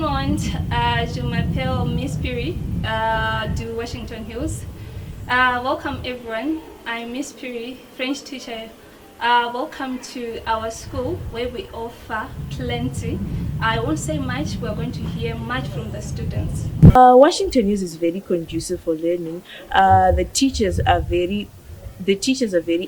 monde, je m'appelle Miss Piri du Washington Hills. Welcome everyone. I'm Miss Piri, French teacher. Welcome to our school where we offer plenty. I won't say much, we're going to hear much from the students. Washington Hills is very conducive for learning. The teachers are very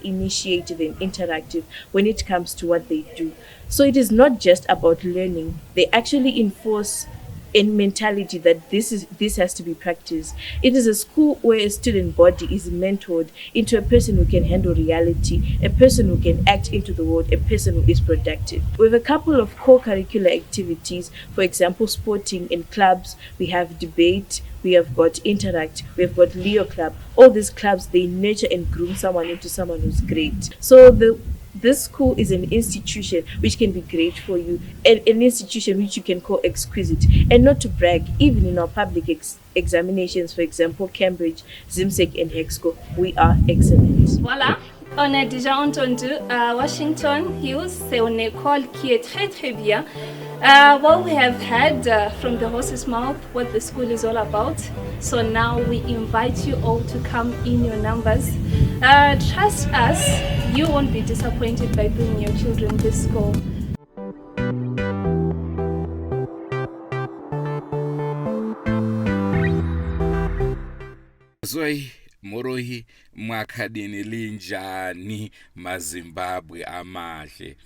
initiative and interactive when it comes to what they do. So it is not just about learning. They actually enforce a mentality that this has to be practiced. It is a school where a student body is mentored into a person who can handle reality, a person who can act into the world, a person who is productive. We have a couple of co-curricular activities, for example, sporting and clubs. We have debate, we have got interact, we have got Leo Club. All these clubs, they nurture and groom someone into someone who's great. So this school is an institution which can be great for you, and an institution which you can call exquisite. And not to brag, even in our public examinations, for example, Cambridge, ZIMSEC and Hexco, we are excellent. Voilà, on a déjà entendu Washington Hills, c'est une école qui est très très bien. Well, we have heard from the horse's mouth what the school is all about. So now we invite you all to come in your numbers. Trust us, you won't be disappointed by bringing your children to this school. Zoi morohi mwakadini linjani maZimbabwe amahle.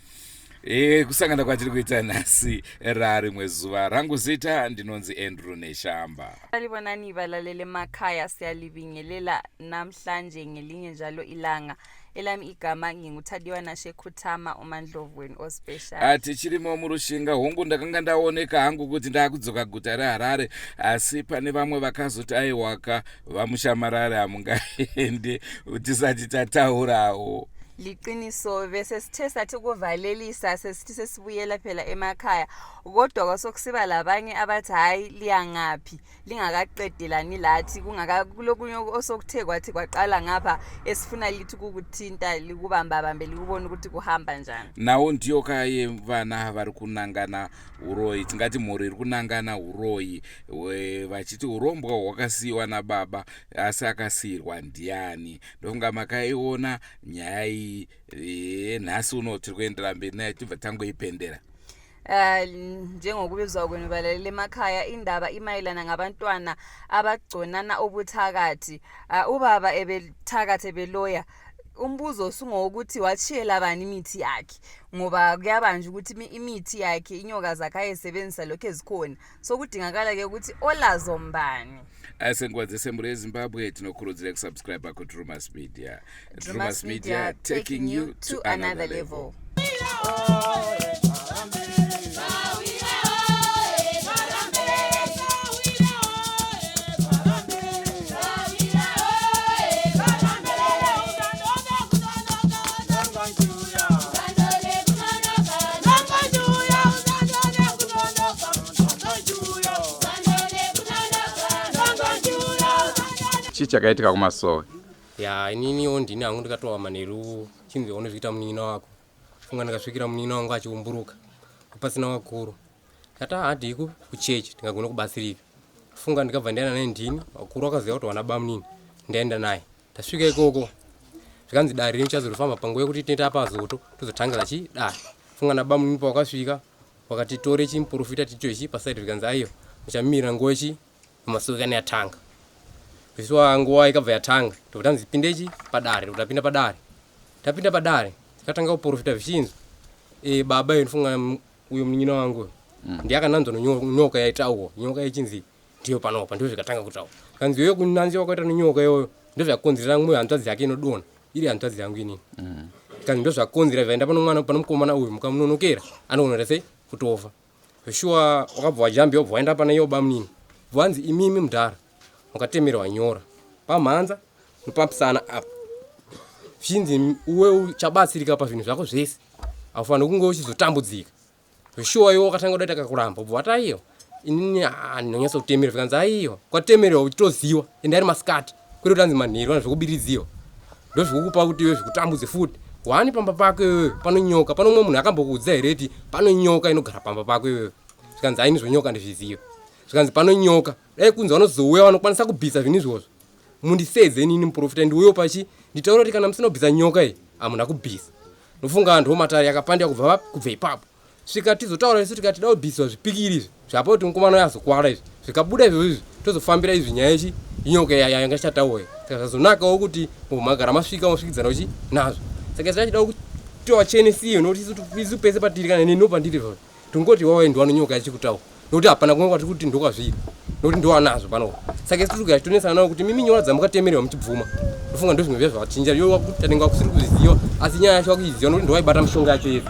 Kusangana kwatiri kuita nhasi rarimwe zuva rangu zita ndinonzi Andrew Neshamba. Salibonani balalele emakhaya, siyalibingelela namhlanje ngelinye njalo ilanga. Elami igama nginguThadiwa Nashe Khuthama uMandlovu wenu ospecial. Tichirimo murushinga hongu ndakanga ndaoneka hangu kuti ndakudzoka guta reHarare, asi pane vamwe vakazoti aiwaka vamushamarare hamungaende tisati tataurawo. Liqiniso bese sithe sathi kuvalelisa sesithi sesibuyela phela emakhaya, kodwa kwasokusiba labanye abathi hayi liyangaphi lingakaqedelani lathi kulokunye osokuthe kwathi kwaqala ngapha esifuna lithi kukuthinta likubamba bambe likubona ukuthi kuhamba njani. Nawo ndiyo kaye vana vari kunangana uroyi, tingati mhuri iri kunangana uroyi vachiti urombwa hwakasiyiwa nababa asi akasiyirwa ndiani. Ndofunga makaiona nyaya iyi nhasi uno tiri kuendera mberi nayo tibva tangoipendera. Njengokubizwa kwenu balaleli emakhaya, indaba imayelana ngabantwana abagconana ubuthakathi. Ubaba ebethakatha ebeloya. Umbuzo usungowokuthi wachiyela bani imithi yakhe, ngoba kuyabanja ukuthi imithi yakhe inyoka zakhe ayesebenzisa lokhu ezikhona. So kudingakala ke ukuthi olazo mbani. Senguva dzese mhuri yeZimbabwe tinokurudzira kusubscribe kuDrumas Media. Drumas Media, taking you to another level. Chii chakaitika kumasowe? Ya, ininiwo ndini hangu ndikatowa manheru chinzi unozviita munin'ina wako. Funga ndikasvikira munin'ina wangu achiumburuka pasina wakuru. Ndati handii kuchechi ndingagona kubatsirika. Funga ndikabva ndaenda naye ndini, wakuru wakaziva kuti wana bamunini, ndaenda naye. Tasvika ikoko zvikanzi dare richazorifamba panguva yekuti tinoita apa zoto tozotangira chi dare. Funga nabamunini pawakasvika wakati tore chimuprofita tito ichi pasaidi, zvikanzi aiwa muchamira nguva ichi masowe kana yatanga. Zvisuwa nguva ikabva yatanga tobva tanzi pinde chi padare, tobva tapinda padare. Tapinda padare tikatanga kuprofita zvichinzi baba iyo ndifunga uyo munin'ina wangu uyo ndiye akananzwa nenyoka yaitaurwa, nyoka yechinzi ndiyo panopa, ndizvo zvikatanga kutaura. Kanzi iyoyo kunanziwa kwakaita nenyoka iyoyo ndizvo zvakonzera mwoyo hanzvadzi yake inodonha iri hanzvadzi yangu inini. Kanzi ndizvo zvakonzera zvaenda pano mwana pano mukomana uyu mukamunonokera anoona sei kutofa. Shuwa wakabva wajambi wabva waenda pana iyo bamunini. Bvanzi imimi mudhara wakatemerwa nyora pamhanza nepamusana apa. Zvichinzi uwe uchabatsirika pazvinhu zvako zvese, haufaniri kunge uchizotambudzika. Shuwa iwe wakatanga kudaita kakuramba ubva wati aiwa inini ndinonyatsa kutemerwa. Zvikanzi aiwa kwatemerwa uchitoziwa ende ari masikati kwete kuti anzi manheru kana zvekubiridziwa ndozvikukupa kuti iwe zvikutambudze futi. Wani pamba pako iwewe pano nyoka, pano umwe munhu akambokuudza here kuti pano nyoka inogara pamba pako iwewe? Zvikanzi aini zvonyoka ndizviziva. Zvikanzi pano nyoka dai kunzi vanozouya vanokwanisa kubvisa zvinhu izvozvo mundisedze inini muprofita ndiuyewo pachi nditaura kuti kana musina kubvisa nyoka iyi hamuna kubvisa. Ndofunga ndo matare yakapandika kubva kubva ipapo svika tizotaura isu tikati da kubviswa zvipikiri izvi zvapa kuti mukomana uyo azokwara izvi zvikabuda izvozvo izvi tozofambira izvi nyaya ichi inyoka yanga ichataura saka zvazonakawo kuti magara masvika masvikidzana uchi nazvo. Saka isu tachida kuti tiwachenesiwe nokuti isu pese patiri kana neni pandiri zvozvo tongoti wawae ndiwano nyoka yachikutaura nokuti hapana kumwe kwatiri kuti ndokwazviri nokuti ndowanazvo pano. Saka isu tiri kugara tichitonesana navo kuti mimi nyora dzamukatemererwa muchibvuma ndofunga ndo zvimwe zviya zvakachinja yo tanenge wakusiri kuzviziva asi nyaya yacho wakuiziva nokuti ndowaibata mishonga yacho yese.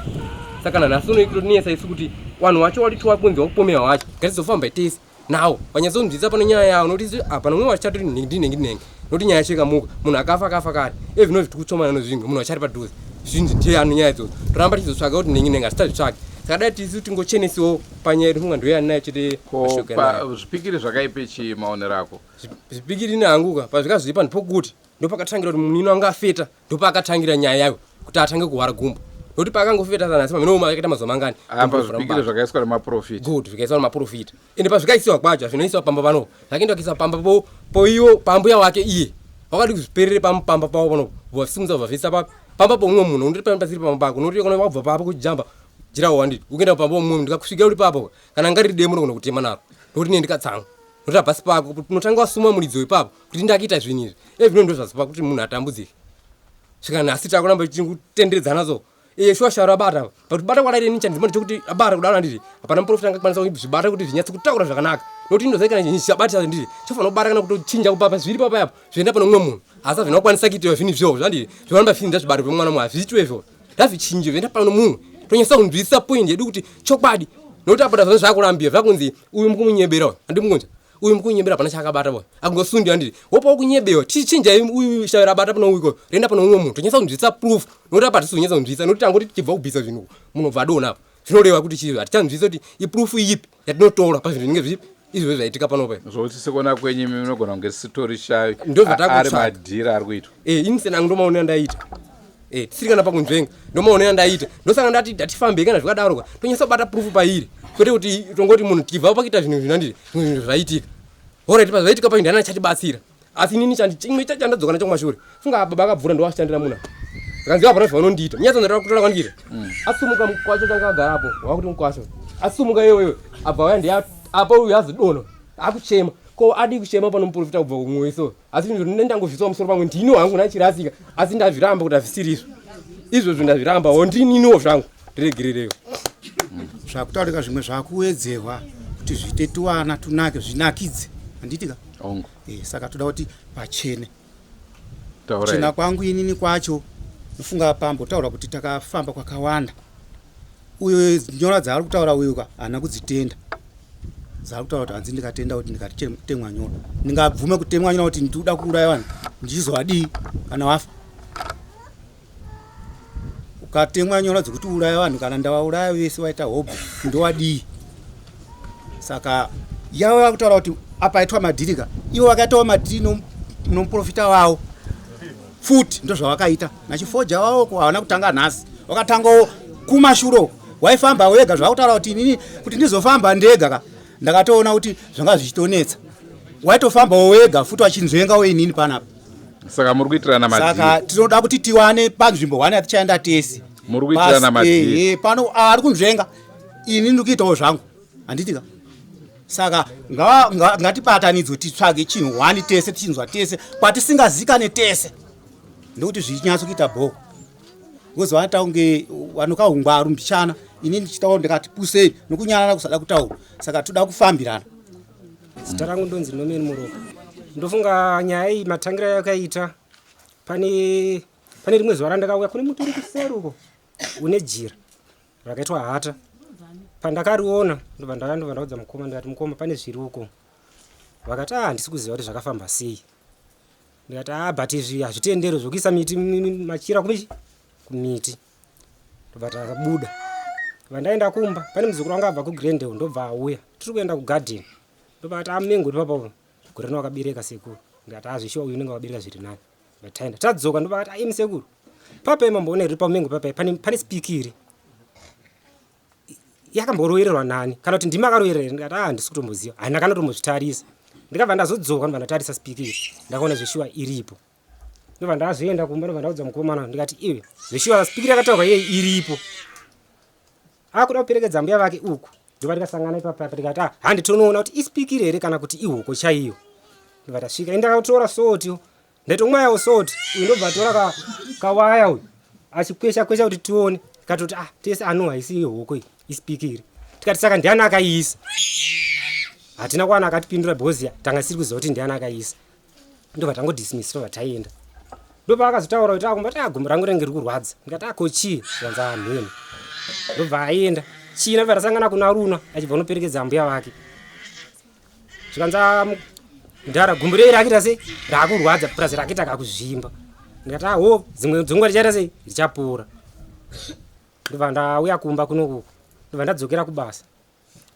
Saka nanhasi uno ikutotinetsa isu kuti vanhu vacho waditi wakunzi wakupomerwa wacho ngatizofamba tese nawo vanyatsonzwisa pano nyaya yavo nokuti isu hapana umwe wachichatori nhingi nhingi nhingi nokuti nyaya yacho ikamuka munhu akafa akafa kare ezvino zviti kutsvomana nozvimwe munhu achari padhuze zvinzi ndiye ano nyaya idzodzo toramba tichizotsvaga kuti nhingi nhingi hatitazvitsvagi. Saka dai tisu tingochenesiwo panyaya yedu funga ndoyani chete. Ko zvipikiri zvakaipe chii maonero ako? Zvipikiri nehanguka pazvikazvipa ndipokuti ndopakatangira kuti munhu ino anga afeta ndopaakatangira nyaya yayo kuti atange kuhwara gumbo nokuti paakangofeta sanhasi pamene akaita mazuva mangani. Apa zvipikiri zvakaiswa nemaprofita. Good, zvikaiswa nemaprofita ende pazvikaisiwa kwacho hazvinoisiwa pamba pano zvakaenda kuisa pamba poiwo pambuya wake iye wakadi kuzviperere pamba pavo pano vasimudza vavhisa papi pamba pomumwe munhu unoti pano pasiri pamba pako nokuti kana wabva papo kujamba jirawo wanditi ukuenda pamba pomumwe munhu ndikakusvikira uri papo kana ngari demo unogona kutema naro nokuti nee ndikatsanga nokuti hapasi pako unotanga wasuma muridzo ipapo kuti ndakaita zvinhu izvi ezvino ndo zvazipa kuti munhu atambudzike svika nhasi takuramba tichikutenderedzana so iye shuwa sharo abata but bata kwadaire ini chandidzima ndechekuti abata kudaro handiti hapana muprofita angakwanisa kuzvibata kuti zvinyatse kutaura zvakanaka nokuti indoziva kana chinhu chabata nditi chofanira kubata kana kutochinja kubva zviri papa apo zvoenda pane mumwe munhu asi hazvina kukwanisa kuitiwa zvinhu izvozvo handiti zvoramba zvinhu zvibata pemwana mumwe hazviitwe izvozvo ngazvichinje zvoenda pano mumwe tonyatsa kunzwisisa point yedu kuti chokwadi nokuti apo tazvona zvakurambira zvakunzi uyu mukumunyebera uyu handi mukunzwa uyu mukunyebera hapana chaakabata boy akungosundiwa handiti wopa kunyebewa tichinja uyu shavi rabata pano uyu rienda pano umwe munhu tonyatsa kunzwisisa proof nokuti apa hatisi kunyatsa kunzwisisa nokuti tangoti tichibva kubvisa zvinhu munhu obva adonha apa zvinoreva kuti chii hatichanzwisisa kuti iproof ipi yatinotora pazvinhu zvinenge zvipi izvozvo zvaitika panopa zvokuti sekuona kwenyu imi munogona kunge sitori shavi ari madhira ari kuitwa. Ini senangu ndomaonera ndaita tisiri kana pakunzvenga ndomaonera ndaita ndosaka ndati ndatifambei kana zvakadaro ka tonyatsa kubata proof pairi kwete kuti tongoti munhu tichibva pakuita zvinhu zvinanditi zvimwe zvinhu zvaitika alright pazvaitika pacho ndiani achatibatsira asi inini chimwe chandadzoka nacho kumashure funga baba akabvura ndowashandira munhu zvikanzi hapana zvaunondiita nyatso kutaura kwandiri asumuka mukwasha changa agara apo wakuti mukwasha asumuka iwewe abva auya ndiye apa uyu azidonha akuchema ko adi kuchema pano muprofita kubva kumwe so asi ndangozvisawo musoro pamwe ndini hangu nachirasika asi ndazviramba kuti hazvisiri izvo izvozvo ndazviramba wo ndininiwo zvangu ndiregererewo. Zvakutaurika zvimwe zvakuwedzerwa kuti zviite tuwana tunake zvinakidze handiti ka? Hongu. Saka toda kuti pachene. Kuchena kwangu inini kwacho nofunga pambotaura kuti takafamba kwakawanda uyo nyora dzaari kutaura uyu ka haana kudzitenda dzaari kutaura kuti hanzi ndikatenda kuti ndikatemwa nyora ndingabvume kutemwa nyora kuti ndikuda kuuraya vanhu ndichizovadii kana wafa ukatemwa nyora dzekuti uraya vanhu kana ndavauraya vese waita hobho ndowadii. Saka yavo vakutaura kuti apa aitwa madhiri ka ivo vakaitawo madhiri nomuprofita wavo futi ndozvavakaita nachifoja wavo havana kutanga nhasi vakatangawo kumashure uko waifamba wega zvakutaura kuti inini kuti ndizofamba ndega ka ndakatoona kuti zvanga zvichitonetsa waitofambawo wega futi wachinzvengawo inini panapa. Saka muri kuitirana madhiri. Saka tinoda kuti tiwane panzvimbo hwane yatichaenda tese. Muri kuitirana madhiri. Pano ari kunzvenga ini ndiri kuitawo zvangu handiti ka. Saka ngatibatanidzwe titsvage chinhu hwani tese tichinzwa tese kwatisingazikane tese ndokuti zvichinyatso kuita bhoo because vanoita kunge vanokaungwaru mbichana ini ndichitaura ndikati pusei nokunyarara kusada kutaura saka toda kufambirana. Zita rangu ndonzi Norman Muropa. Ndofunga nyaya iyi matangira yakaita pane rimwe zuva randakauya kune muti uri kuseri uko une jira rakaitwa hata. Pandakariona ndobva ndobva ndaudza mukoma ndikati mukoma pane zviri uko. Vakati ah handisi kuziva kuti zvakafamba sei. Ndikati ah but izvi hazvitenderwi zvokuisa miti machira kumichi kumiti. Ndobva tabuda. Vandaenda kumba pane muzukuru wangu abva kuGrendale ndobva auya. Tiri kuenda kugarden. Ndobva ati amengo ipapo gore rino wakabereka sekuru. Ndikati ah zvishuwa uyu unenge wakabereka zviri nani. Taenda tadzoka ndobva ati aimi sekuru. Papa mamboona iri pamengo papa pane spikiri. Yakamborovererwa nani kana kuti ndimi akaroverera here? Ndikati, ah, handisi kutomboziva, handina kana kutombozvitarisa. Ndikabva ndazodzoka, ndobva ndatarisa spikiri, ndakaona zveshuwa iripo. Ndobva ndazoenda kumba, ndobva ndaudza mukomana, ndikati, iwe, zveshuwa spikiri yakataurwa iyeyi iripo. Akuda kuperekedza mbuya vake uku, ndobva tikasangana ipapa, tikati, ah, handi tonoona kuti ispikiri here kana kuti ihoko chaiyo. Ndobva tasvika, ini ndakatora soti, ndaitomwayawo soti uyu, ndobva atora kawaya uyu achikwesha kwesha kuti tione. Tikatoti, ah, tese ano haisi hoko iyi, ispikiri. Tikati, saka ndiani akaiisa? Hatina kuwana akatipindura because tanga siri kuziva kuti ndiani akaiisa. Ndobva tangodismiss, ndobva taenda. Ndobva akazotaura kuti akumba kuti, ah, gumbo rangu rinenge riri kurwadza. Ndikati, ah, ko chii? Zvanzi, ah, mheni. Ndobva aenda chii, ndobva tasangana kuna Runa achibva unoperekedza mbuya vake. Zvikanzi, ah, mudhara, gumbo rei rakuita sei, rakurwadza, purazi rakuita kakuzvimba. Ndikati, ah, ho, dzimwe dzenguva richaita sei, richapora. Ndobva ndauya kumba kunoku, ndobva ndadzokera kubasa.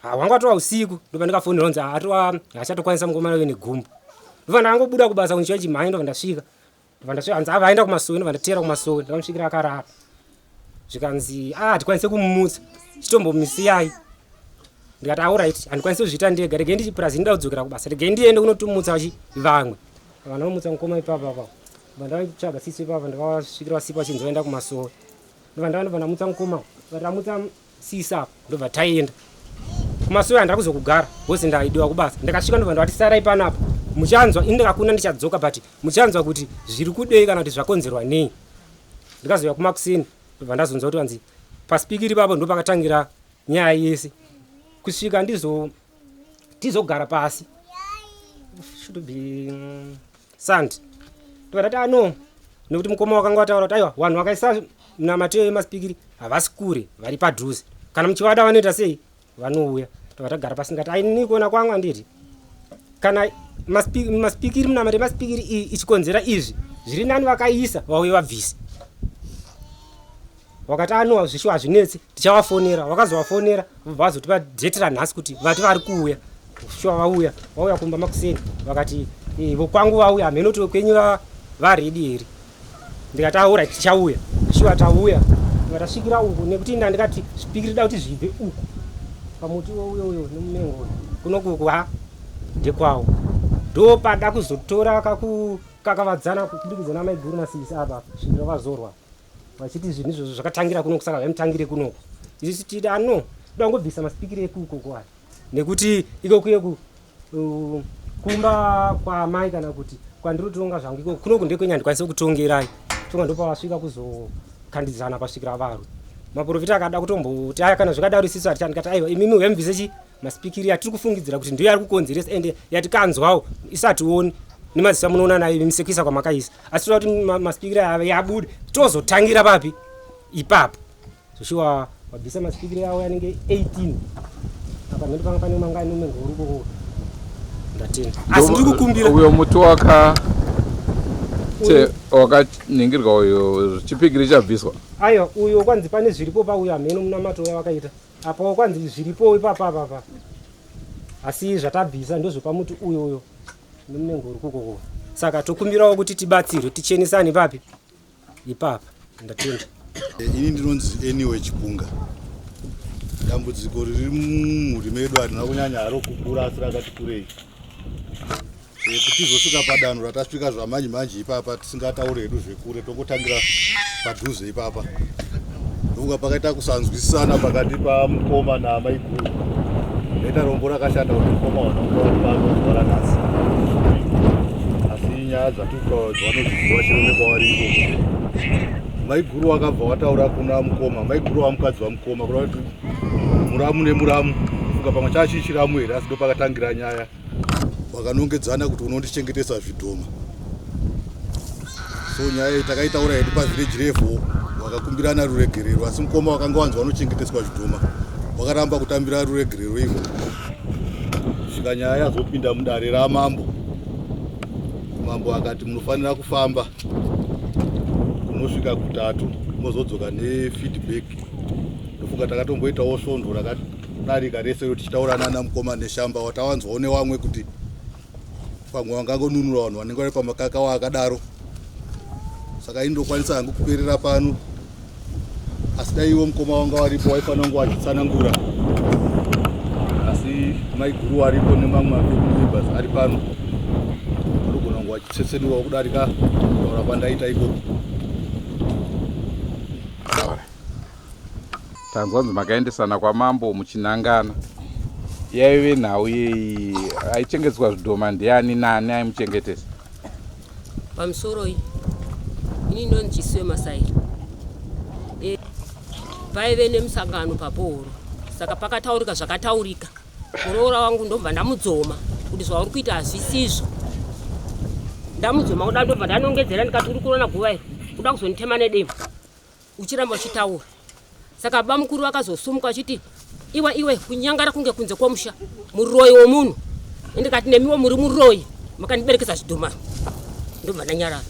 Ha, wanga watova usiku, ndobva ndikafonera kunzi atova haachatokwanisa mukomana uyu negumbo. Ndobva ndangobuda kubasa kunchiva chimhanya, ndobva ndasvika, ndobva ndasvika, hanzi ava aenda kumasowe. Ndobva ndateera kumasowe, ndakamusvikira akarara. Zvikanzi, ah, hatikwanise kumumutsa, chitombomisiyai. Ndikati, alright, handikwanisi kuzviita ndega, regai ndichipurazi, ndinoda kudzokera kubasa, regai ndiende kunotomutsa vamwe vanomutsa mukoma ipapa apa. Ndobva ndatsvaga sisi ipapa, ndakavasvikira vasipo, vachinzi vaenda kumasowe. Ndobva ndamutsa mukoma, ndamutsa sisi apa, ndobva taenda kumasowe. Handina kuzokugara because ndaidiwa kubasa. Ndakasvika, ndobva ndavati, sarai panapa, muchanzwa ini ndikakuna ndichadzoka, but muchanzwa kuti zviri kudei kana kuti zvakonzerwa nei. Ndikazouya kumakuseni, ndobva ndazonzwa kuti vanzi paspikiri ipapo ndo pakatangira nyaya yese, kusvika ndizo tizogara pasi, should be Sunday. Ndobva ndati, ano nekuti mukoma wakanga wataura kuti, aiwa, vanhu vakaisa munamateyo emaspikiri havasi kure, vari padhuze, kana muchivada vanoita sei, vanouya. Ndobva tagara pasi, ndikati, aini kuona kwangu handiti kana maspikiri, munamato emaspikiri iyi ichikonzera izvi, zviri nani vakaisa vauye vabvise. Wakati, ano zvishuwa hazvinetsi, tichavafonera. Wakazovafonera, vobva vazotipa dheti ranhasi kuti vati vari kuuya. Shuwa vauya, vauya kumba makuseni, vakati, eh, vokwangu vauya, hameno kuti kwenyu varedi here. Ndikati, aura tichauya. Shuwa tauya, ndikatasvikira uku nekuti inda ndikati zvipikiri da kuti zvibve uku pamuti uyo uyo nemumengo uyo kunoku uku, ha, ndekwawo. Ndopada kuzotora kakavadzana kubudikidza namaiguru nasisi apa, svikira vazorwa vachiti zvinhu izvozvo zvakatangira kunoku, saka vaimutangire kunoku. Isusu titi, ano toda kungobvisa masipikiri ekuko aya, nekuti iko kuye kumba kwaamai kana kuti kwandinotonga zvangu iko kunoku ndekwenya, handikwanisi kutongerai tonga. Ndopavasvika kuzokandidzana pasvikira varwe. Maprofita akada kutomboti, aya, kana zvakadaro isisu haticha. Ndikati, aiwa, imimi uyamubvise chi masipikiri atiri kufungidzira kuti ndiyo ari kukonzeresa, ende yatikanzwawo isationi nemaziso amunoona nayo imi sekuisa kwamakaisa, asi toda kuti masipikiri aya yabude, tozotangira papi ipapo. Zvoshuwa wabvisa masipikiri awo anenge 18 apa, mhendo panga pane mangani umengorukoko. Ndatenda, asi ndiri kukumbira uyo muti waka wakaningirwa uyo, chipikiri chabviswa? Aiwa, uyo kwanzi pane zviripo pauyo, hameno munamato uya wakaita apo, kwanzi zviripo ipapa apapa, asi zvatabvisa ndozvepamuti uyo uyo nemunenge uri kukoko. Saka tokumbirawo kuti tibatsirwe tichenesane papi ipapa. Ndatenda. Ini ndinonzi Anyway Chipunga. Dambudziko riri mumhuri medu harina kunyanya haro kukura, asi rakati kurei. Kuti tizosvika padanho ratasvika zvamanje manje ipapa, tisingatauri hedu zvekure, tongotangira padhuze ipapa. Ndofunga pakaita kusanzwisisana pakati pamukoma naamaiguru. Ndaita rombo rakashata kuti mukoma wanaunga vari pano zuva ranhasi, asi nyaya dzatiri kutaura dzavanodziziva chero nekwavari ikoko. Maiguru wakabva wataura kuna mukoma, maiguru wamukadzi wamukoma, kuda kuti muramu nemuramu, funga pamwe chachii chiramu here, asi ndopakatangira nyaya. Wakanongedzana kuti unondichengetesa zvidhoma. So nyaya iyi takaitaura hedu pavillage level, wakakumbirana ruregerero, asi mukoma wakanga wanzi wanochengeteswa zvidhoma wakaramba kutambira ruregerero irwo, kusvika nyaya yazopinda mudare ramambo. Mambo akati munofanira kufamba kunosvika kutatu, mozodzoka nefeedback. Ndofunga takatomboitawo svondo rakadarika rese tichitaura nana mukoma Neshamba, watawanzwawo nevamwe kuti pamwe vangangonunura vanhu vanenge vari pamakakawa akadaro. Saka ini ndokwanisa hangu kuperera pano, asi dai iwo mukoma wanga waripo waifanira kunge wachitsanangura. maiguru waripo nemamwe mafamily members ari pano vanogona kunge vachitsetsenurawo kudarika kutaura kwandaita ikoko. Tanzwa kunzi makaendesana kwamambo muchinangana. Yaive nhau yei? Aichengeteswa zvidhoma ndiani nani aimuchengetesa? Pamusoroi, ini ndonzi Chisiwe Masaira. E, paive nemusangano pabohoro saka pakataurika zvakataurika. Muroora wangu ndobva ndamudzoma kuti zvauri kuita hazvisizvo. Ndamudzoma kuda ndobva ndanongedzera ndikati uri kuona guva iri kuda kuzonditema nedemo. Uchiramba uchitaura. Saka bamukuru vakazosumuka vachiti iwe iwe kunyangara kunge kunze kwomusha muroyi womunhu. Ndikati nemiwo muri muroyi makandiberekesa zvidhoma. Ndobva ndanyarara.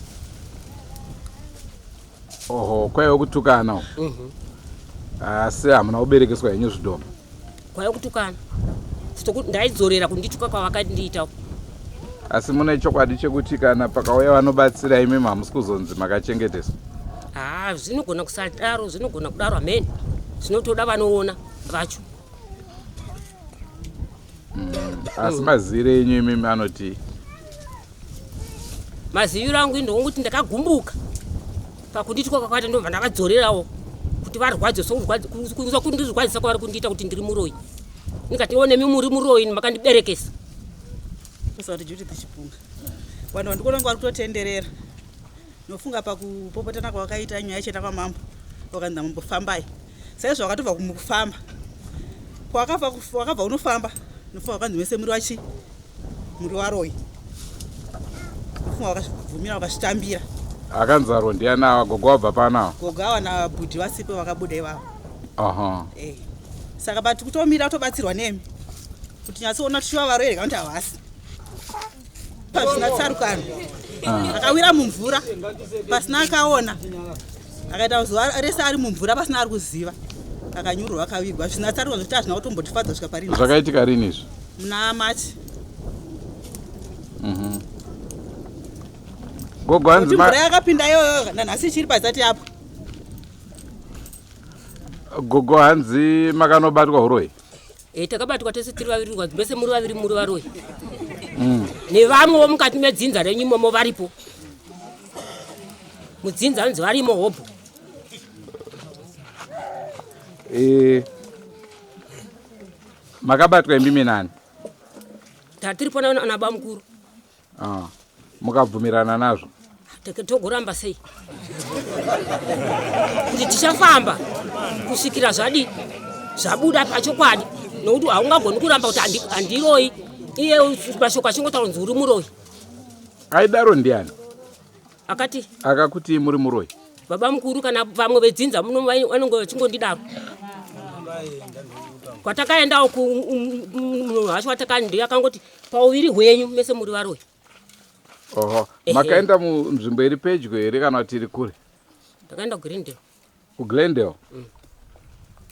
Oho, kwaive kutukana uku. Asi hamuna kuberekeswa henyu zvidhoma. Kwaive kutukana. Ndaidzorera kundituka kwavakandiita. Asi mune chokwadi chekuti kana pakauya vanobatsira imimi hamusi kuzonzi makachengeteswa? Haa zvinogona kusadaro, zvinogona kudaro hamene. Zvinotoda vanoona vacho. Asi maziviro enyu imimi anotii? Maziviro angu ndokuti ndakagumbuka pakunditwa kwakaita ndobva ndavadzorerawo kuti varwadze sokundirwadzisa kwavari kundiita kuti ndiri muroyi. Ndikati iwo nemi muri muroyi makandiberekesa. Kusati Judith Chipunga. Vanhu vandikuona kunge vari kutotenderera. Nofunga pakupopotana kwavakaita nyaya ichienda kwamambo vakanzi namambo fambai. Saizvo vakatobva kumukufamba. Kwakabva wakabva unofamba nofunga vakanzi mese muri vachi muri varoyi. Nofunga vakazvibvumira vakazvitambira. Akanzarwo ndiani ava gogo wabva pano ava? Gogo ava nabhudhi vasipo vakabuda ivavo. Aha. Eh. Saka but kutomira kutobatsirwa nemi kuti nyatsoona kuti shuwa varoyi here kana kuti havasi. Pasina tsarukano. Akawira mumvura pasina akaona. Akaita zuva rese ari mumvura pasina ari kuziva. Akanyurwa akavigwa zvisina tsarukano zvekuti hazvina kutombotifadza kusvika pari nhasi. Zvakaitika rini izvi? Muna March. Gogo hanzi mvura yakapinda iyoyo nanhasi ichiri paisati yapwa. Gogo hanzi makanobatwa huroyi? E, takabatwa tese tiri vaviri rwadzi mese muri vaviri muri varoyi. Nevamwewo mukati medzinza renyu imomo varipo. Mudzinza hanzi varimo hobho. E, makabatwa imimi nani? Tatiripo nabamukuru. Ah, mukabvumirana nazvo? Togoramba sei kuti tichafamba kusvikira zvadi zvabuda pachokwadi, nokuti haungagoni kuramba kuti handiroyi iye mashoko achingotaura kunzi uri muroyi. Aidaro ndiani? Akati akakuti muri muroyi? Baba mukuru kana vamwe vedzinza muno vanonge vachingondidaro. Kwatakaendawo munhu wacho ndiye akangoti pauviri hwenyu mese muri varoyi. Oho, makaenda munzvimbo iri pedyo here kana kuti iri kure? Ndakaenda kuGrindale. KuGlendale?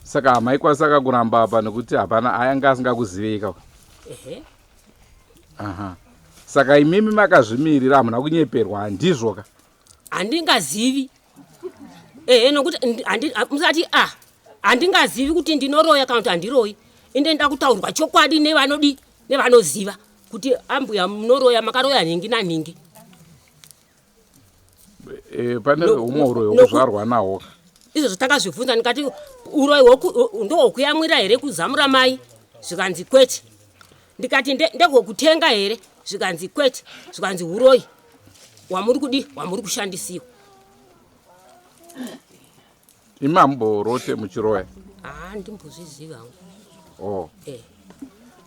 Saka hamaikwanisa kuramba apa nekuti hapana anga asingakuzivei ka? Ehe. Aha. Saka imimi makazvimirira hamuna kunyeperwa handizvo ka? Handingazivi. Ehe, nokuti musati a handingazivi kuti ndinoroya kana kuti handiroyi. Inde nda kutaurwa chokwadi nevanodi nevanoziva kuti ambuya munoroya makaroya nhingi nanhingi. E, pane humwe uroyi hwekuzvarwa nahwo. Izvozvo takazvibvunza ndikati uroyi ndohwokuyamwira here kuzamura mai zvikanzi kwete. Ndikati ndehwekutenga here zvikanzi kwete. Zvikanzi uroyi hwamuri kudi hwamuri kushandisiwa. Imi hamumborote muchiroya? Haa, ndimbozviziva hangu. Oh.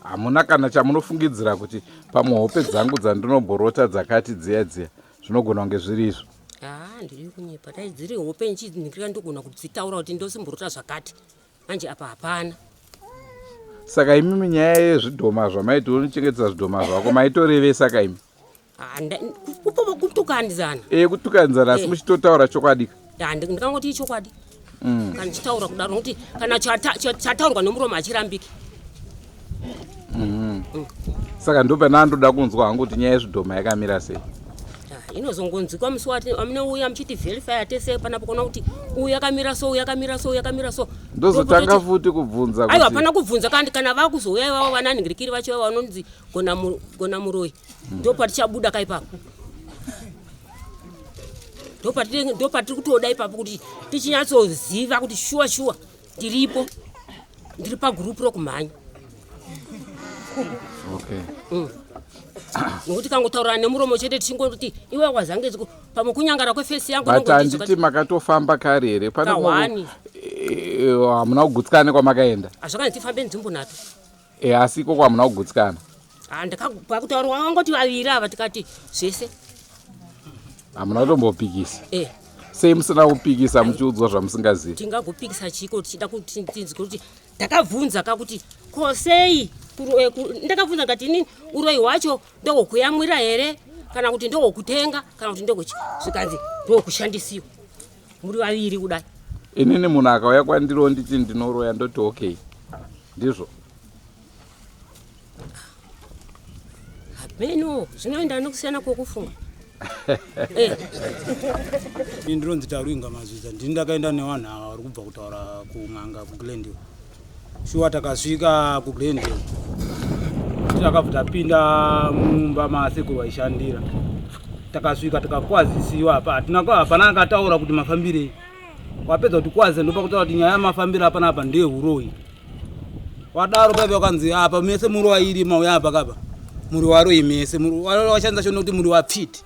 Hamuna kana chamunofungidzira kuti pamwe hope dzangu dzandinomborota dzakati dziya dziya zvinogona kunge zviri izvo? Haa, ndiri kunyepa. Dai dziri hope nchinhikira ndogona kudzitaura kuti ndosimborota zvakati. Manje apa hapana. Saka imimi nyaya yezvidhoma zvamaiti unochengetedza zvidhoma zvako maitorevesa ka imi? Kutukanidzana. E, kutukanidzana asi muchitotaura chokwadi ka? Ndikangoti ichokwadi. Kana ndichitaura kudaro nokuti kana chataurwa nomuromo hachirambiki. Saka ndopana ndoda kunzwa hangu kuti nyaya yezvidhoma yakamira sei. Inozongonzwikwa musi wati amunouya muchiti verifya tese panapo kuona kuti uyu akamira so, uyu akamira so, uyu akamira so. Ndozotanga futi kubvunza. Aiwa, hapana kubvunza kandi kana vakuzouya ivavo vananhingirikiri vacho ivavo vanonzi gona muroyi. Ndopatichabuda ka ipapo. Ndopatiri kutoda ipapo kuti tichinyatsoziva kuti shuwa shuwa ndiripo, ndiri pagurupu rokumhanya. Nokuti kangotaurana nemuromo chete tichingoti iwe wazange pamwe kunyangara kwefesi yangu. But handiti makatofamba kare here? Pane Kahwani. Hamuna kugutsikana nekwamakaenda? Hazvakanzi tifambe nzvimbo nhatu. Asi ikoko hamuna kugutsikana? Pakutaurwa vangoti vaviri ava, tikati zvese. Hamuna kutombopikisa? Eh. Sei musina kupikisa muchiudzwa zvamusingazivi? Tingagopikisa chiko tichida kuti tinzwe kuti ndakabvunza ka kuti ko sei ndakabvunza ndikati inini uroyi hwacho ndohwokuyamwira here kana kuti ndohwokutenga kana kuti ndohwechi, zvikanzi ndohwokushandisiwa muri vaviri kudai. Inini munhu akauya kwandiriwo nditi ndinoroya, ndoti okay, ndizvo. Hameno, zvinoenda nekusiyana kwokufunga. Ini ndinonzi Taruinga Mazvidza. Ndini ndakaenda nevanhu ava vari kubva kutaura kun'anga kuGlendale. Shuwa takasvika kuGlendale, takabva tapinda mumba masekuru vaishandira. Takasvika tikakwazisiwa apa, hatina, hapana akataura kuti mafambirei. Wapedza kuti kwaze, ndopa kutaura kuti nyaya yamafambiro apanapa ndeyeuroyi. Wadaro paipa wakanzi apa mese muri wairi mauya apa kapa muri waroyi mese, washandisa shona kuti muri wapfiti,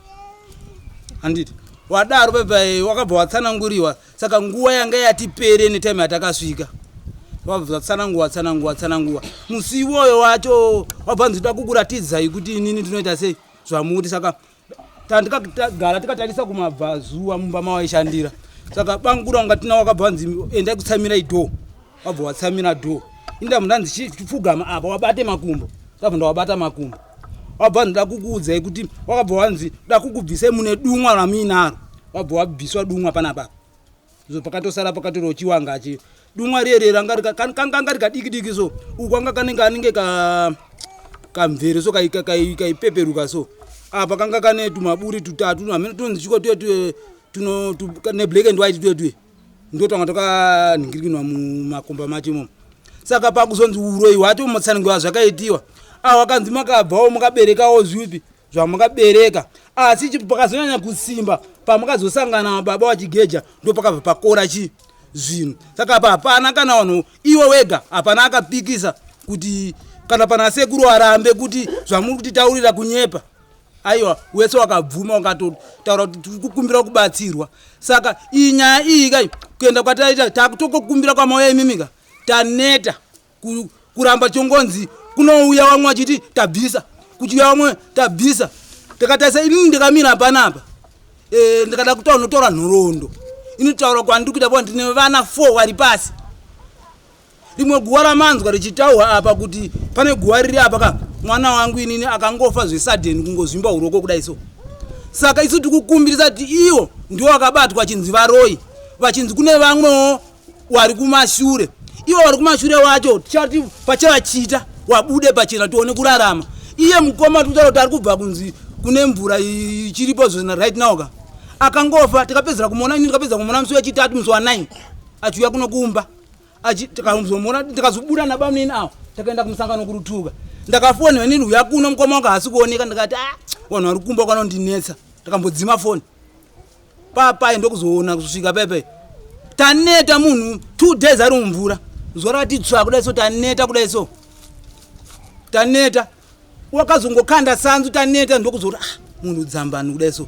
handiti? Wadaro paipa wakabva watsananguriwa. Saka nguva yanga yatipere netime yatakasvika, wabva watsananguwa tsananguwa tsananguwa. Musi iwoyo wacho wabva nzi da kukuratidzai kuti inini ndinoita sei zvamuti. Saka tandikagara tikatarisa kumabvazuva mumba mawaishandira. Saka bangura wanga tina wakabva nzi endai kutsamira idhoo, wabva watsamira dhoo. Inda mundanzi chipfugama apa wabate makumbo, ndabva ndawabata makumbo. Wabva ndoda kukuudzai kuti wakabva wanzi da kukubvisai mune dumwa ramuinaro. Wabva wabviswa dumwa panapa, so pakatosara pakatorwa chiwanga chi dumwa riye ranga kanga rikadiki diki. So uku kanga kanenge anenge ka kamvere so kaipeperuka. So apa kanga kane tumaburi tutatu, hamene tonzi chiko tuye tuye tuno neblack and white tuye tuye, ndo twanga twakanhingirikinwa mumakomba macho imomo. Saka pakuzonzi uroyi hwacho mutsanangura zvakaitiwa, awa kanzi makabvawo mukaberekawo zvipi zvamakabereka, asi pakazonyanya kusimba pamakazosangana baba wachigeja, ndo pakabva pakora chi zvinhu. Saka apa hapana kana vanhu, iwe wega hapana akapikisa kuti kana pana sekuru arambe kuti zvamuri kutitaurira kunyepa. Aiwa, wese wakabvuma, wakatotaura kuti tiri kukumbira kubatsirwa. Saka iyi nyaya iyi kai kuenda kwataita, takutokokumbira kwamauya imimika, taneta kuramba chongonzi kunouya vamwe vachiti tabvisa, kuchiuya vamwe tabvisa. Takatarisa, inini ndikamira panapa, ndikada kutaura notaura nhoroondo inotaura kwandiri kuita pa ndine vana 4 vari pasi. Rimwe guva ramanzwa richitaurwa apa kuti pane guva riri apa ka, mwana wangu inini akangofa zvesudden, kungozvimba uroko kudai. So saka isu tikukumbirisa kuti iwo ndiwo akabatwa achinzi varoi, vachinzi kune vamwewo wari kumashure. Ivo vari kumashure wacho tichati pachavachita wabude pachena tione kurarama. Iye mukoma tikutaura kuti ari kubva kunzi kune mvura ichiripo zvona right now ka, akangofa. Tikapedzera kumuona, ini ndikapedza kumuona musi wechitatu, musi wa9, achiuya kuno kumba. Tikazomuona, tikazobuda nabamunini avo, takaenda kumusangano kurutuka. Ndakafoni inini, uya kuno, mukoma wangu haasi kuoneka. Ndikati a vanhu vari kumba kwanondinetsa, ndakambodzima foni papai, ndokuzoona kusvika pepe taneta. Munhu 2 days ari mumvura, zuva rakati tsva kudai so, taneta kudai so, taneta. Wakazongokanda sanzu, taneta, ndokuzoti ah, munhu dzambani kudai so.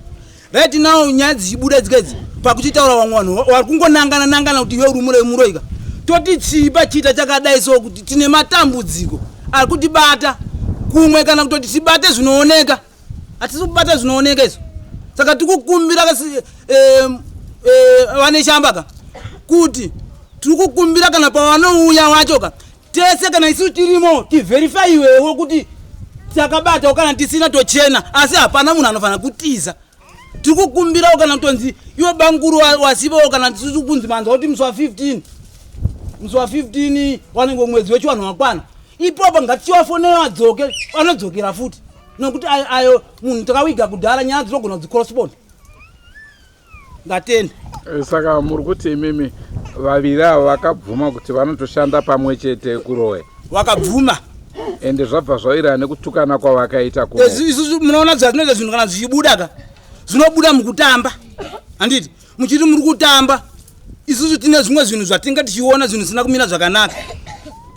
Right now nyaya dzichibuda dzikaidzi, pakuchitaura vamwe vanhu vari kungonangana nangana kuti iwe uri muroi, muroika. Toti chipa chiita chakadai so kuti tine matambudziko ari kutibata kumwe, kana kutoti tibate zvinooneka, hatisi kubata zvinooneka izvo. Saka tikukumbira kasi vane shamba ka kuti tiri kukumbira kana pavanouya wacho ka tese, kana isu tirimo, tiverifyiwewo kuti takabatawo kana tisina, tochena. Asi hapana munhu anofanira kutiza. Tiri kukumbirawo kana kutonzi iwo banguru wasivawo, kana tisi kunzi manzwa kuti musi wa15, musi wa15 wanenge mwedzi wechiwanhu wakwana, ipopo ngatichiwafonera vadzoke, vanodzokera futi. Nokuti ayo ayo munhu takawiga kudhara nyaya dzinogona kudzicorrespond. Ndatenda. Eh, saka muri kuti imimi vaviri ava vakabvuma kuti vanotoshanda pamwe chete kuroya? Vakabvuma. Ende zvabva zvawirirana nekutukana kwavakaita ku eh, isusu munoona zvazvinoita zvinhu kana zvichibuda ka zvinobuda mukutamba handiti muchiti muri kutamba isusu tine zvimwe zvinhu zvatinga tichiona zvinhu zvisina kumira zvakanaka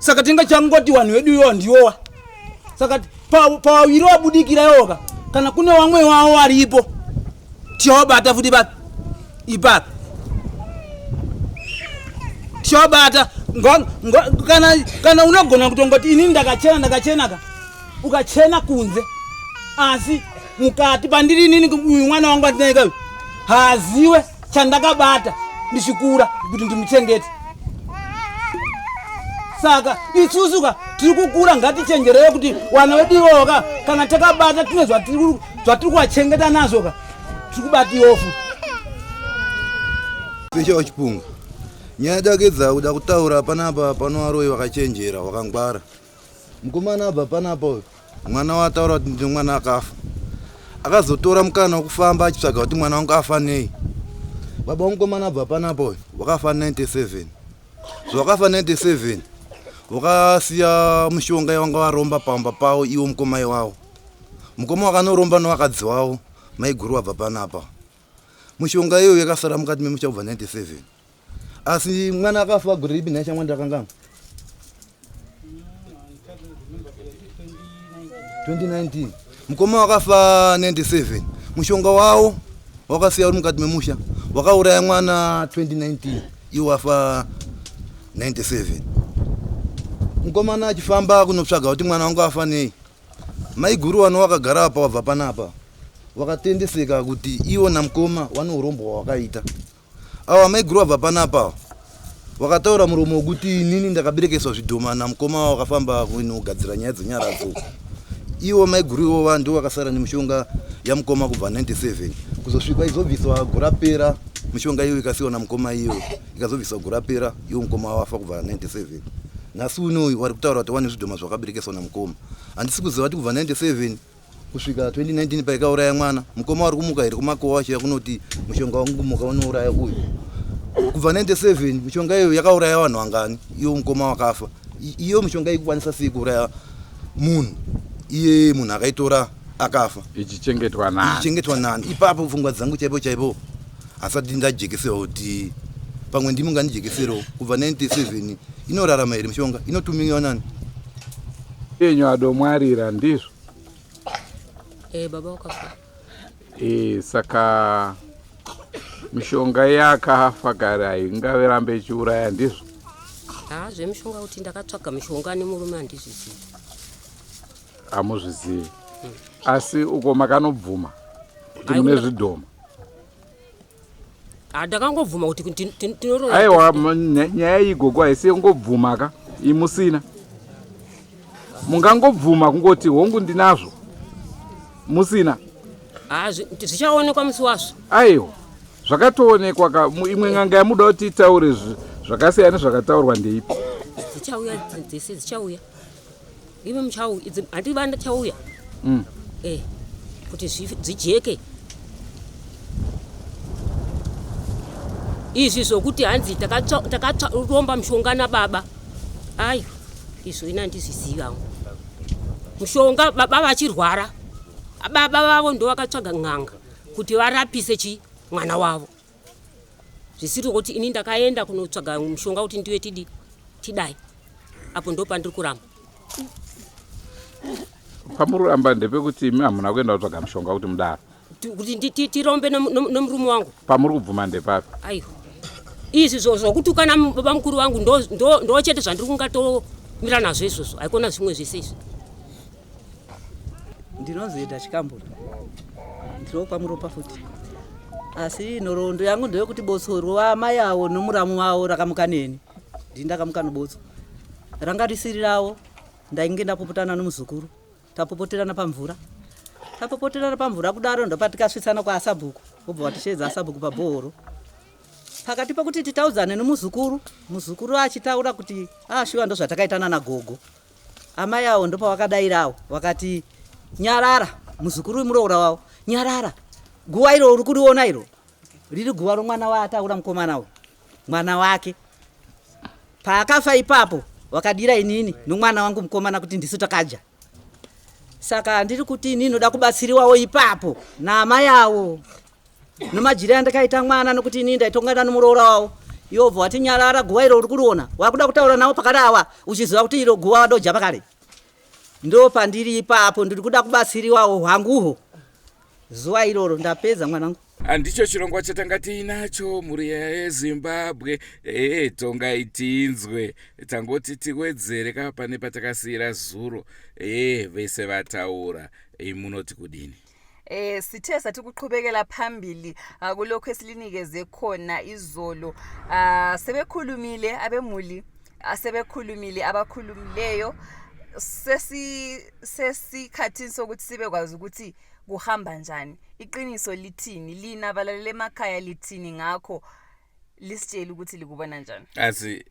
saka tinga changoti vanhu vedu iyowa ndiyowa saka pavaviri wabudikira iwoka kana kune vamwe wavo varipo tichawabata futi papi ipapi tichawabata kana, kana unogona kutongoti inini ndakachena ndakachenaka ukachena kunze asi mukati pandiri inini uyu mwana wangu andinaika uyu haaziwe chandakabata ndichikura kuti ndimuchengete saka isusu ka tiri kukura ngatichenjerei kuti wana wedu iwoka kana takabata tine zvatiri kuvachengeta nazvo ka tiri kubatiwo futi Pesha wachipunga nyaya dzake dzakuda kutaura panapa pano varoyi vakachenjera vakangwara Mukomana abva panapa uyu mwana wataura kuti ndine mwana akafa akazotora mukana wekufamba achitsvaga kuti mwana wangu afa nei baba wamukomana abva panapa uyu wakafa 97 zvawakafa 97 wakasiya mushonga yawanga waromba pamba pawo iwo mukoma iwawo mukoma wakanoromba nowakadzi wavo maiguru wabva panapa mushonga iyoyo yakasara mukati memusha kubva 97 asi mwana akafa gore ripi nhai shamwari ndakanganwa 2019 mukoma wakafa 97 mushonga wawo wakasiya uri mukati memusha wakauraya mwana 2019 iwo wafa 97 mukomana achifamba kunotsvaga kuti mwana wangu afa nei maiguru wano wakagara apa wabva panapa wakatendeseka kuti iwo namukoma wane urombwa hwawakaita Awa maiguru wabva panapa awa wakataura muromo wekuti inini ndakaberekeswa zvidhoma namukoma wakafamba kunogadzira nyaya dzenyaradzo iwo maiguru iwova ndiwo wakasara nemishonga yamukoma kubva 97 kuzosvikwa izobviswa gorapera mishonga iyo ikasiwa namukoma iyo ikazobviswa gorapera iwo mukoma wafa kubva 97 nhasi unoyu wari kutaura kuti wane zvidhoma zvakaberekeswa namukoma handisi kuziva kuti kubva 97 kusvika 2019 paikauraya mwana mukoma wari kumuka here kumakowa achiya kunoti mushonga wangu kumuka unouraya uyu kubva 97 mishonga iyo yakauraya vanhu vangani iyo mukoma wakafa iyo mishonga ikukwanisa sei kuuraya munhu iye munhu akaitora akafa ichichengetwa nani ichichengetwa nani ipapo pfungwa dzangu chaipo chaipo asati ndajekesewa kuti pamwe ndimi ungandijekeserewo kubva 97 inorarama here mishonga inotumiwa nani yenyu adomwarira ndizvo Eh, baba wakafa. Eh, saka mishonga yakafa kare haingarambe ichiuraya ndizvo? Ha, zvemishonga kuti ndakatsvaga mishonga nemurume handizvizivi. Hamuzvizivi. Asi uko makanobvuma kuti mune zvidhoma. Ah, ndakangobvuma kuti tinoroya. Aiwa, nyaya iyi gogo haisi yekungobvuma ka, imusina. Mungangobvuma kungoti hongu ndinazvo musina. Ah, zvichaonekwa musi wazvo. Aiwa, zvakatoonekwa ka imwe n'anga yamuda kuti itaure zvakasiyana nezvakataurwa ndeipi? Dzichauya dzese dzichauya. Imi muchauya, handi vana chauya. Eh, kuti zvijeke. Izvi zvokuti hanzi takatsva mishonga nababa. Ayo, izvo ini handizvizivi hangu. Mushonga baba vachirwara. Baba vavo ndo vakatsvaga n'anga kuti varapise chi mwana wavo. Zvisiri kuti ini ndakaenda kunotsvaga mushonga kuti ndiwe tidi tidai. Apo ndo pandiri kuramba. Pamuri kuramba ndepekuti imi hamuna kuenda kutsvaga mushonga kuti mudaro. Kuti tirombe nemurume wangu. Pamuri kubvuma ndepapi? Aiwa. Izvi zvokutukana baba mukuru wangu ndo chete zvandiri kungatomira nazvo izvozvo. Haikona zvimwe zvese izvi. Ndinonzi Eda Chikambura. Ndiri kwaMuropa futi. Asi nhoroondo yangu ndeyekuti botso rwamai avo nomuramu wavo rakamuka neni. Ndini ndakamuka nobotso. Ranga risiri ravo. Ndainge ndapopotana nomuzukuru. Tapopoterana pamvura. Tapopoterana pamvura kudaro ndopatikasvitsana kwaasabhuku. Vobva vatisheedza asabhuku pabhohoro. Pakati pokuti titaudzane nomuzukuru, muzukuru achitaura kuti ah shuwa ndozvatakaitana nagogo. Amai avo ndopavakadairawo vakati Nyarara muzukuru muroora wavo, nyarara. Guwa iro uri kuriona iro riri guva romwana waataura mukomana uyu, mwana wake paakafa ipapo wakadira inini nomwana wangu mukomana kuti ndisu takadya. Saka ndiri kuti inini ndoda kubatsiriwawo ipapo naamai avo nomajiri andakaita mwana, nokuti inini ndaitongana nomuroora wavo. Iwo bva wati nyarara, guva iro uri kuriona, wakuda kutaura navo pakare awa uchiziva kuti iro guva wadoja pakare. Ndo pandiri ipapo, ndiri kuda kubatsiriwawo hwanguho zuva iroro. Ndapedza mwanangu. Handicho chirongwa chatanga tiinacho mhuri yeZimbabwe. Ee, tongai tinzwe. Tangoti tiwedzere ka pane patakasiyira zuro. Ee, vese vataura. E, munoti kudini? Eh sithe sathi kuqhubekela phambili ah, kulokhu esilikeze khona izolo. Ah, sebekhulumile abemuli, ah, sebekhulumile abakhulumileyo, sesi sesikhathini sokuthi sibekwazi ukuthi kuhamba njani, iqiniso lithini, lina abalaleli emakhaya lithini ngakho, lisitshele ukuthi likubona njani. Asi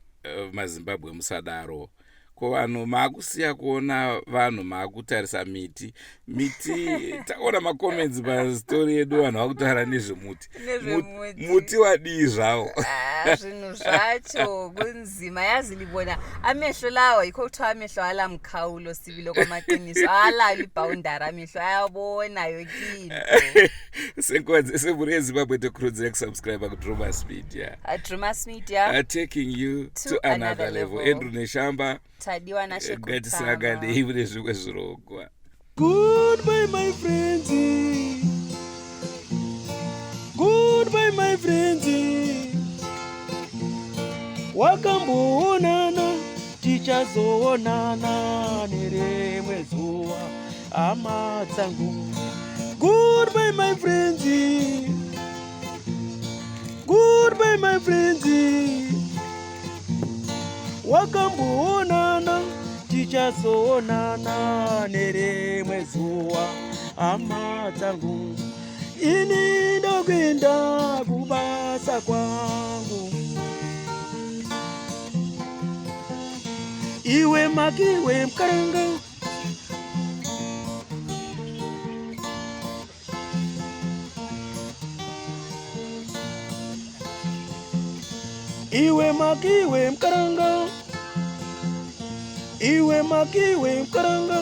maZimbabwe musadaro. Ko vanhu maakusiya kuona vanhu maakutarisa miti miti. Taona macomments pastori yedu, vanhu vakutaura nezvemuti. Nezvemuti. Muti wadii zvawo? Ah, zvinhu zvacho kunzima yazi, libona amehlo lawa, yikho kuthiwa amehlo alamkhawulo sibili kwamaqiniso, alayo ibhawundari amehlo ayabona yonke into. Senkonzi semhuri yeZimbabwe, tokurudzira kusubscribe kuDrumas Media. Drumas Media, taking you to, to another another level. level. Andrew Neshamba, Tadiwa Nashe. Ngatisanganei mune zvimwe zvirongwa. Goodbye, my friends. Goodbye, my friends. Wakamboonana, tichazoonana nerimwe zuva, hama dzangu. Goodbye, my friends. Goodbye, my friends. Wakamboonana, tichazoonana nerimwe zuva, hama dzangu. Ini ndokuenda kubasa kwangu. Iwe makiwe mukaranga. Iwe makiwe mukaranga. Iwe makiwe mukaranga.